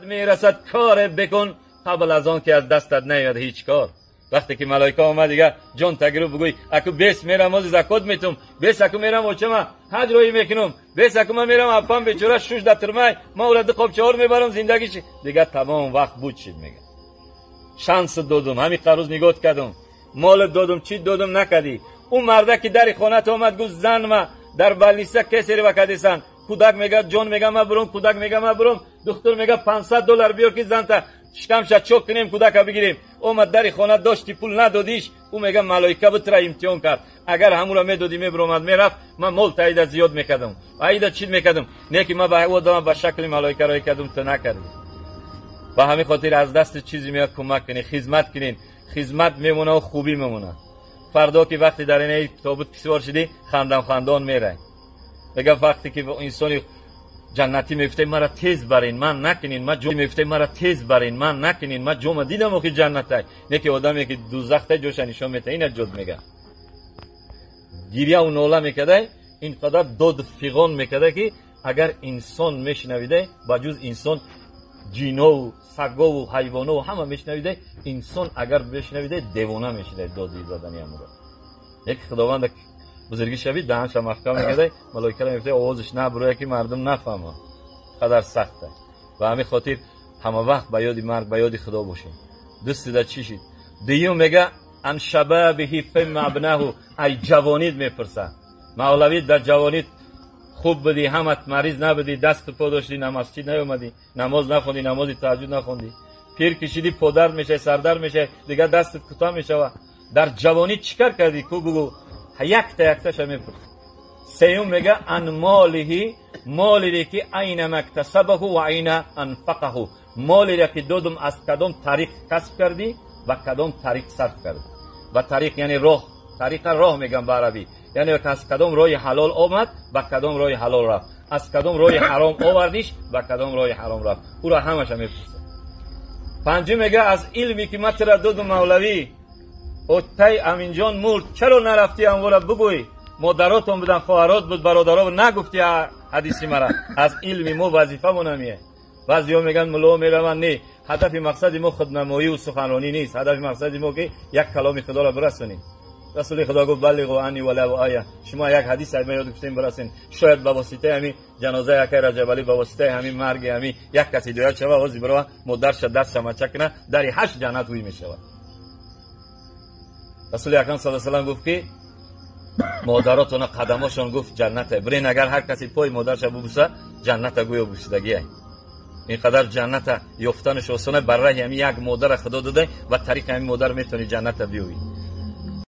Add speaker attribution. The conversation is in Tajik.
Speaker 1: Мерасад кор бикун қабл аз он ки аз дастат наояд ҳеҷ кор. Вақте ки малоика омад дига ҷон тагиру бигӯй аку бес мерам ози закот метум, бес аку мерам очама ҳаҷ роҳӣ мекунам, бес аку ман мерам апам бечора шуш дар турмай, ман ура ду қоб чор мебарам зиндагиш дига тамом вақт буд шид мега. Шанс додум, ҳамин қарӯз нигоҳ кардум, мол додум, чӣ додум накардӣ. Ӯ марда ки дари хонат омад гуфт зан ма дар балниса кесарева кардисан, кӯдак мега ҷон мега ма бурум, кӯдак мега ма бурум, духтур мега $500 биёр ки занта шикамша чок кунем, кӯдака бигирем. Омад дари хона дошти пул надодиш, ӯ мега малоика бутра имтиҳон кард. Агар ҳамура медодӣ мебуромад мерафт, ман мол таида зиёд мекардам, аида чӣ мекардам, не ки ман ба одама ба шакли малоика роҳӣ кардам, ту накардӣ. Ба ҳамин хотир аз дасти чизе меояд кӯмак кунед, хизмат кунед, хизмат мемона ва хубӣ мемона. Фардо ки вақте дар ин тобут кисвор шудӣ, хандам хандон мерай. Мега вақте ки инсони ҷаннатӣ мегуфта мара тез барин, ман накунин, ман ҷо мегуфта мара тез барин, ман накунин, ман ҷома дидам охи ҷаннатай. Не ки одаме ки дӯзахтай ҷоша нишон мета, ина ҷод мега. Гиря ва нола мекардай, инқадар дод фиғон мекарда ки агар инсон мешунавидай, ба ҷуз инсон ҷинову сагову ҳайвонову ҳама мешунавидай, инсон агар мешунавидай девона мешудай доди задани амро. Яке Худованд бузургӣ шавид, даҳанша маҳкам мекардай, малоикаро мегуфтай овозаш набуроя ки мардум нафаҳмад, қадар сахта. Ба ҳамин хотир ҳама вақт ба ёди марг, ба ёди Худо бошем. Дӯстида чӣ шид? Дуюм мега ан шабабиҳи фима абнаҳу, ай ҷавонид мепурса. Мавлавӣ дар ҷавонид хуб будӣ, ҳамат мариз набудӣ, дасту по доштӣ, на масҷид наёмадӣ, намоз нахондӣ, намози таҳаҷҷуд нахондӣ. Пир кишидӣ, подард мешавӣ, сардард мешавӣ, дигар дастат кӯтоҳ мешавад. Дар ҷавонӣ чӣ кар кардӣ? Ку бугӯ. Якта якташа мепурсад. Сеюм мега ан молиҳи, молире ки айна мактасабаҳу ва айна анфақаҳу, молире ки додум аз кадом тариқ касб кардӣ ва кадом тариқ сарф кардӣ. Ба тариқ яъне роҳ, тариқа роҳ мегам ба арабӣ, яъне аз кадом роҳи ҳалол омад ба кадом роҳи ҳалол рафт, аз кадом роҳи ҳаром овардиш ба кадом роҳи ҳаром рафт. Ӯро ҳамаша мепурсад. Панҷум мега аз илме ки ман тура додум мавлавӣ, отай Аминҷон мурд, чаро нарафтӣ амвора бугӯй? Модаротон будан, хоҳарот буд, бародаро нагуфтӣ ҳадиси мара. Аз илми мо вазифамон ҳамие. Баъзеҳо мегӯянд муллоҳо мераванд, не, ҳадафи мақсади мо худнамоӣ ва суханронӣ нест. Ҳадафи мақсади мо ки як каломи Худоро бирасонем. Расули Худо гуфт баллиғу анни валав оя, шумо як ҳадис аз ман ёд гирифтем бирасонед. Шояд ба воситаи ҳамин ҷанозаи акай Раҷабалӣ, ба воситаи ҳамин марги ҳамин як кас ҳидоят шава, ҳозир бирава модарша дастша мача кунад, дари 8 ҷаннат ҳуй мешавад. Расули Акрам саллаллоҳу алайҳи васаллам гуфт ки модаротона қадамошон гуфт ҷаннате. Бирин агар ҳар касе пои модарша бубуса, ҷанната гӯё бусидагие. Инқадар ҷанната ёфтанаш осона, бар раҳи ҳамин як модара Худо дода, ба тариқи ҳамин модар метавонӣ ҷанната биёвӣ.